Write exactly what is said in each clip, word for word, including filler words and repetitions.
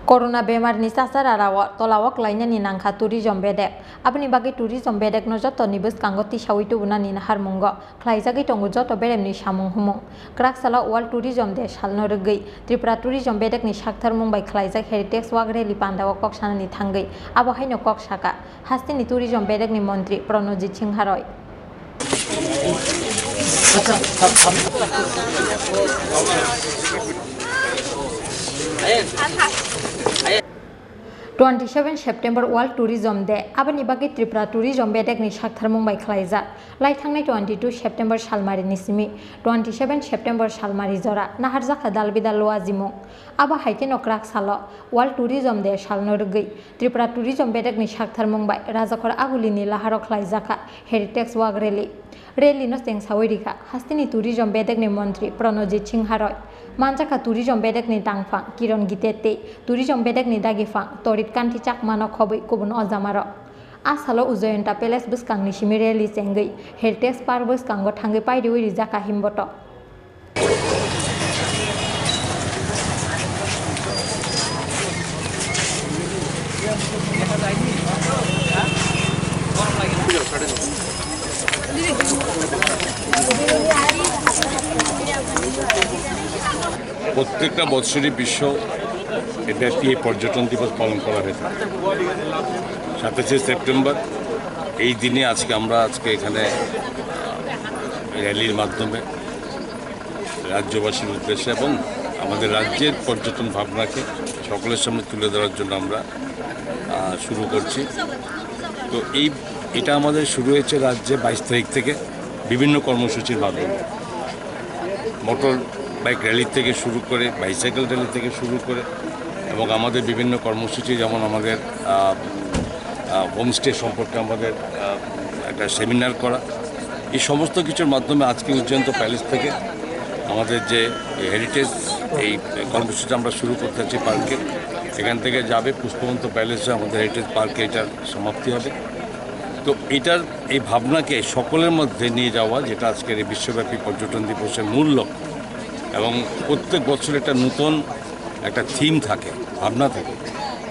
Corona bemarni chachar arao tolao klainani nangkha tourism bedek. Aboni bagwi tourism bedekno jotoni bwskango tisawi tubunani naharmungo khlaijagwi tongo joto beremni samung humung. Kwrak salo World Tourism Day salno rwgwi Tripura Tourism Bedekni saktharmung bai khlaijak Heritage Walk Rally pandao kok sanani thangwi abo haino kok saka hasteni tourism bedekni montri Pranojit Singha Roy. Twenty seven September World Tourism Day, aboni bagwi Tripura Tourism Bedekni saktharmung bai khlaijak. Lai thangnai twenty two September salmarini simi twenty seven September salmari jora naharjakha dalbidal luajimung. Abo hai kheno kwrak salo World Tourism Day salno rwgwi Tripura Tourism Bedekni saktharmung bai Rajakhor Agulini laharo khlaijakha Heritage Walk Rally. Rally no chengsawi rikha hasteni tourism bedekni montri Pranojit Singha Roy, manjakha tourism bedekni tangphang Kiron Gite tei tourism bedekni dagiphang Torit Kanti Chakmano khobwi kubun ojamarok. A salo Ujayanta Palace bwskangni simi rally chengwi Heritage Park bwskango thangwi pairiwi rijakha himbotok. প্রত্যেকটা বৎসরই বিশ্ব ব্যাপী এই পর্যটন দিবস পালন করা হয়ে থাকে। সাতাশে সেপ্টেম্বর এই দিনে আজকে আমরা আজকে এখানে, আহ, র্যালির মাধ্যমে রাজ্যবাসীর উদ্দেশ্যে এবং আমাদের রাজ্যের পর্যটন ভাবনাকে সকলের সামনে তুলে ধরার জন্য আমরা, আহ, শুরু করছি। তো এই, এটা আমাদের শুরু হয়েছে রাজ্যে বাইশ তারিখ থেকে বিভিন্ন কর্মসূচির মাধ্যমে। মোটর বাইক র্যালি থেকে শুরু করে, বাইসাইকেল র্যালি থেকে শুরু করে এবং আমাদের বিভিন্ন কর্মসূচি, যেমন আমাদের, আহ, আহ, হোমস্টে সম্পর্কে আমাদের, আহ, একটা সেমিনার করা। এই সমস্ত কিছুর মাধ্যমে আজকে উজ্জয়ন্ত প্যালেস থেকে আমাদের যে হেরিটেজ, এই কর্মসূচিটা আমরা শুরু করতে যাচ্ছি পার্কে, এখান থেকে যাবে পুষ্পবন্ত প্যালেসে, আমাদের হেরিটেজ পার্কে এটার সমাপ্তি হবে। তো এটার, এই ভাবনাকে সকলের মধ্যে নিয়ে যাওয়া, যেটা আজকের এই বিশ্বব্যাপী পর্যটন দিবসের মূল লক্ষ্য, এবং প্রত্যেক বছর একটা নতুন একটা থিম থাকে, ভাবনা থাকে।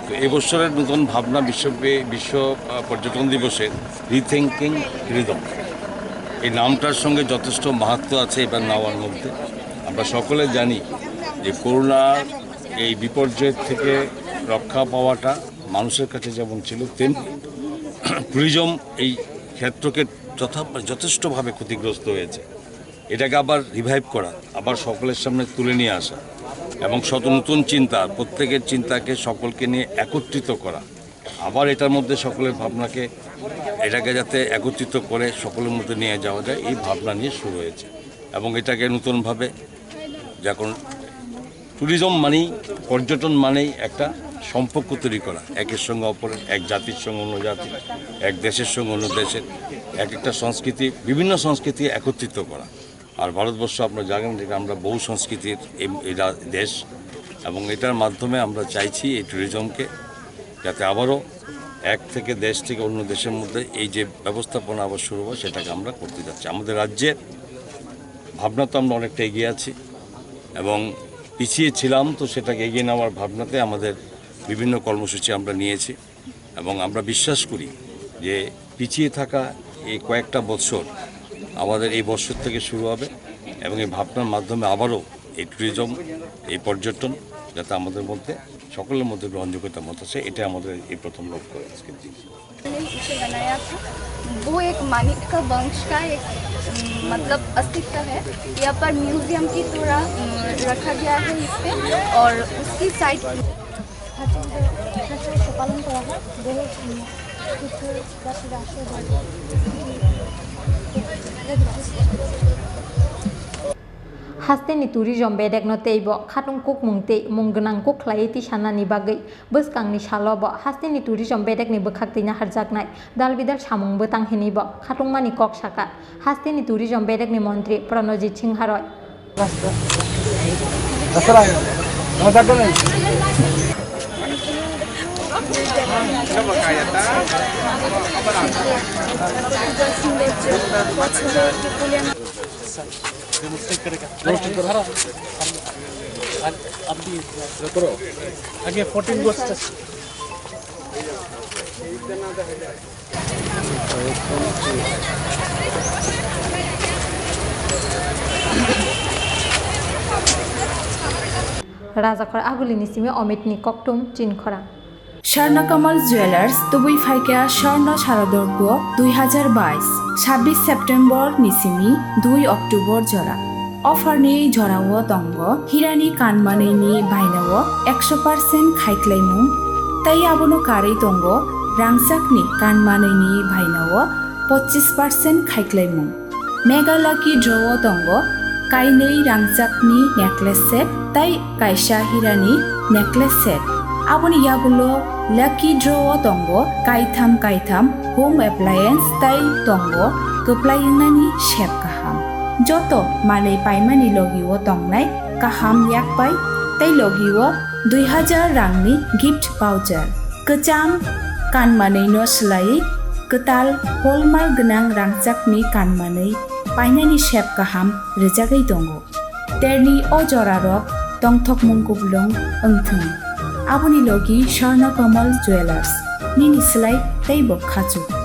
তো এবছরের নতুন ভাবনা বিশ্ব, বিশ্ব, আহ, পর্যটন দিবসের রিথিঙ্কিং ট্যুরিজম, এই নামটার সঙ্গে যথেষ্ট মাহাত্ম্য আছে এবার নেওয়ার মধ্যে। আমরা সকলে জানি যে করোনার এই বিপর্যয় থেকে রক্ষা পাওয়াটা মানুষের কাছে যেমন ছিল, তেমনি ট্যুরিজম এই ক্ষেত্রকে যথা-, যথেষ্টভাবে ক্ষতিগ্রস্ত হয়েছে। এটাকে আবার রিভাইভ করা, আবার সকলের সামনে তুলে নিয়ে আসা এবং শত নতুন চিন্তা, প্রত্যেকের চিন্তাকে সকলকে নিয়ে একত্রিত করা, আবার এটার মধ্যে সকলের ভাবনাকে, এটাকে যাতে একত্রিত করে সকলের মধ্যে নিয়ে যাওয়া যায়, এই ভাবনা নিয়ে শুরু হয়েছে। এবং এটাকে নতুনভাবে, যখন ট্যুরিজম মানেই, পর্যটন মানেই একটা সম্পর্ক তৈরি করা, একের সঙ্গে অপরের, এক জাতির সঙ্গে অন্য জাতি, এক দেশের সঙ্গে অন্য দেশের, এক একটা সংস্কৃতি, বিভিন্ন সংস্কৃতি একত্রিত করা। আর ভারতবর্ষ আপনারা জানেন যে আমরা বহু সংস্কৃতির এই, এই রা-, দেশ, এবং এটার মাধ্যমে আমরা চাইছি এই ট্যুরিজমকে যাতে আবারও এক থেকে দেশ থেকে অন্য দেশের মধ্যে এই যে ব্যবস্থাপনা আবার শুরু হয়, সেটাকে আমরা করতে যাচ্ছি। আমাদের রাজ্যের ভাবনা তো আমরা অনেকটা এগিয়ে আছি এবং পিছিয়ে ছিলাম, তো সেটাকে এগিয়ে নেওয়ার ভাবনাতে আমাদের বিভিন্ন কর্মসূচি আমরা নিয়েছি এবং আমরা বিশ্বাস করি যে পিছিয়ে থাকা এই কয়েকটা বছর আমাদের এই বছর থেকে শুরু হবে এবং এই ভাবনার মাধ্যমে আবারও এই ট্যুরিজম, এই পর্যটন যাতে আমাদের মধ্যে, সকলের মধ্যে গ্রহণযোগ্যতা মতো আছে, এটা আমাদের এই প্রথম লক্ষ্য আজকের দিন। मैंने इसे बनाया था। वो एक माणिक का वंश का एक, उम, मतलब अस्तित्व है। यहाँ पर म्यूजियम की तरह, उम, रखा गया है इस पे और उसकी side Hasteni tourism bedekno teibo khatung kukmung tei mung gwnang kuk khlaiwi tisanani bagwi bwskangni salo bo hasteni tourism bedekni bwkhak twi naharjaknai dalbidal samung bwtang hinwi bo khatungmani kok sakha hasteni tourism bedekni montri Pranojit Singha Roy. आप भी करो। आगे फोर्टीन को Rajakhor Agulini simi Omitni kokthum Chinkhorang. Swarnakamal Jewellers, tubui phaikha Swarno Sharodorgo dui hazar bais, sabbish September ni simi dui October jora. Offer ni jorao tongo hirani kanmanwi ni bainao ekso percent khaiklaimung, tei abono karwi tongo rangchakni kanmanwi ni bainao pochis percent khaiklaimung. Mega Lucky Draw o tongo kainwi rangchakni necklace set tei kaisa hirani necklace set. Aboni yagulo Lucky Draw o tongo kaitham kaitham home appliance tei tongo kwplai wngnani sep kaham. Joto manwi paimani logi o tongnai kaham yakpai tei logi o dui hazar rangni gift voucher. Kwcham kanmanwi no swlaiwi kwtal hallmark gwnang rangchakni kanmanwi painani sep kaham rwjagwi tongo. Terni o jorarok tongthokmung kuplung wngthung. Aboni logi Swarno Kamal Jewellers nini slai teibo khachuk.